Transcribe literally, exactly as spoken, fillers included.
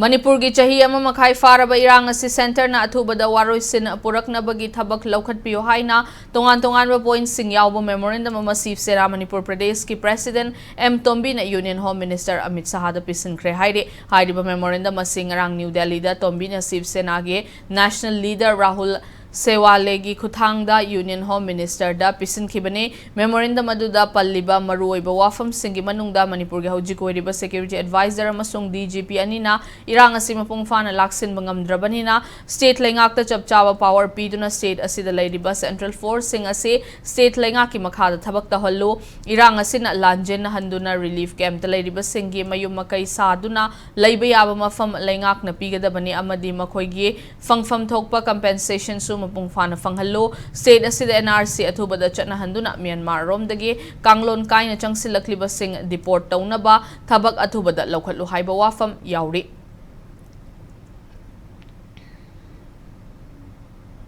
ꯃꯅꯤꯄꯨꯔꯒꯤ ꯆꯍꯤ ꯑꯃ ꯃꯈꯥꯏ ꯐꯥꯔꯕ ꯏꯔꯥꯡ ꯑꯁꯤ ꯁꯦꯟꯇꯔꯅ ꯑꯊꯨꯕꯗ ꯋꯥꯔꯣꯏꯁꯤꯟ ꯄꯨꯔꯛꯅꯕꯒꯤ ꯊꯕꯛ ꯂꯧꯈꯠꯄꯤꯌꯨ ꯍꯥꯏꯅ ꯇꯣꯉꯥꯟ ꯇꯣꯉꯥꯟꯕ ꯄꯣꯏꯟꯠꯁꯤꯡ ꯌꯥꯎꯕ ꯃꯦꯃꯣꯔꯦꯟꯗꯝ ꯑꯃ ꯁꯤꯕ ꯁꯦꯅꯥ ꯃꯅꯤꯄꯨꯔ ꯄ꯭ꯔꯗꯦꯁꯀꯤ ꯄ꯭ꯔꯦꯁꯤꯗꯦꯟꯠ ꯑꯦꯝ ꯇꯣꯝꯕꯤꯅ ꯌꯨꯅꯤꯌꯟ ꯍꯣꯝ ꯃꯤꯅꯤꯁꯇꯔ ꯑꯃꯤꯠ ꯁꯍꯥꯗ ꯄꯤꯁꯤꯟꯈ꯭ꯔꯦ ꯍꯥꯏꯔꯤ꯫ ꯍꯥꯏꯔꯤꯕ ꯃꯦꯃꯣꯔꯦꯟꯗꯝ ꯑꯁꯤ ꯉꯔꯥꯡ ꯅ꯭ꯌꯨ ꯗꯦꯜꯂꯤꯗ ꯇꯣꯝꯕꯤꯅ ꯁꯤꯕ ꯁꯦꯅꯥꯒꯤ ꯅꯦꯁꯅꯦꯜ ꯂꯤꯗꯔ ꯔꯥꯍꯨꯜ ꯁꯦꯋꯥꯂꯦꯒꯤ ꯈꯨꯠꯊꯥꯡꯗ ꯌꯨꯅꯤꯌꯟ ꯍꯣꯝ ꯃꯤꯅꯤꯁꯇꯔꯗ ꯄꯤꯁꯤꯟꯈꯤꯕꯅꯤ꯫ ꯃꯦꯃꯣꯔꯦꯟꯗꯝ ꯑꯗꯨꯗ ꯄꯜꯂꯤꯕ ꯃꯔꯨꯑꯣꯏꯕ ꯋꯥꯐꯝꯁꯤꯡꯒꯤ ꯃꯅꯨꯡꯗ ꯃꯅꯤꯄꯨꯔꯒꯤ ꯍꯧꯖꯤꯛ ꯑꯣꯏꯔꯤꯕ ꯁꯦꯀ꯭ꯌꯨꯔꯤꯇꯤ ꯑꯦꯗꯚꯥꯏꯖꯔ ꯑꯃꯁꯨꯡ ꯗꯤ ꯖꯤ ꯄꯤ ꯑꯅꯤꯅ ꯏꯔꯥꯡ ꯑꯁꯤ ꯃꯄꯨꯡ ꯐꯥꯅ ꯂꯥꯛꯁꯤꯟꯕ ꯉꯝꯗ꯭ꯔꯕꯅꯤꯅ ꯁ꯭ꯇꯦꯠ ꯂꯩꯉꯥꯛꯇ ꯆꯞ ꯆꯥꯕ ꯄꯥꯋꯔ ꯄꯤꯗꯨꯅ ꯁ꯭ꯇꯦꯠ ꯑꯁꯤꯗ ꯂꯩꯔꯤꯕ ꯁꯦꯟꯇ꯭ꯔꯦꯜ ꯐꯣꯔꯁꯁꯤꯡ ꯑꯁꯤ ꯁ꯭ꯇꯦꯠ ꯂꯩꯉꯥꯛꯀꯤ ꯃꯈꯥꯗ ꯊꯕꯛ ꯇꯧꯍꯜꯂꯨ꯫ ꯏꯔꯥꯡ ꯑꯁꯤꯅ ꯂꯥꯟꯖꯦꯟꯅꯍꯟꯗꯨꯅ ꯔꯤꯂꯤꯐ ꯀꯦꯝꯞꯇ ꯂꯩꯔꯤꯕꯁꯤꯡꯒꯤ ꯃꯌꯨꯝ ꯃꯀꯩ ꯁꯥꯗꯨꯅ ꯂꯩꯕ ꯌꯥꯕ ꯃꯐꯝ ꯂꯩꯉꯥꯛꯅ ꯄꯤꯒꯗꯕꯅꯤ ꯑꯃꯗꯤ ꯃꯈꯣꯏꯒꯤ ꯐꯪꯐꯝ ꯊꯣꯛꯄ ꯀꯝꯄꯦꯟꯁꯦꯁꯟꯁꯨ ꯃꯄꯨꯡ ꯐꯥꯅ ꯐꯪꯍꯜꯂꯨ꯫ ꯁ꯭ꯇꯦꯠ ꯑꯁꯤꯗ ꯑꯦꯟ ꯑꯥꯔ ꯁꯤ ꯑꯊꯨꯕꯗ ꯆꯠꯅꯍꯟꯗꯨꯅ ꯃ꯭ꯌꯥꯟꯃꯥꯔꯔꯣꯝꯗꯒꯤ ꯀꯥꯡꯂꯣꯟ ꯀꯥꯏꯅ ꯆꯪꯁꯤꯜꯂꯛꯂꯤꯕꯁꯤꯡ ꯗꯤꯄꯣꯔꯠ ꯇꯧꯅꯕ ꯊꯕꯛ ꯑꯊꯨꯕꯗ ꯂꯧꯈꯠꯂꯨ ꯍꯥꯏꯕ ꯋꯥꯐꯝ ꯌꯥꯎꯔꯤ꯫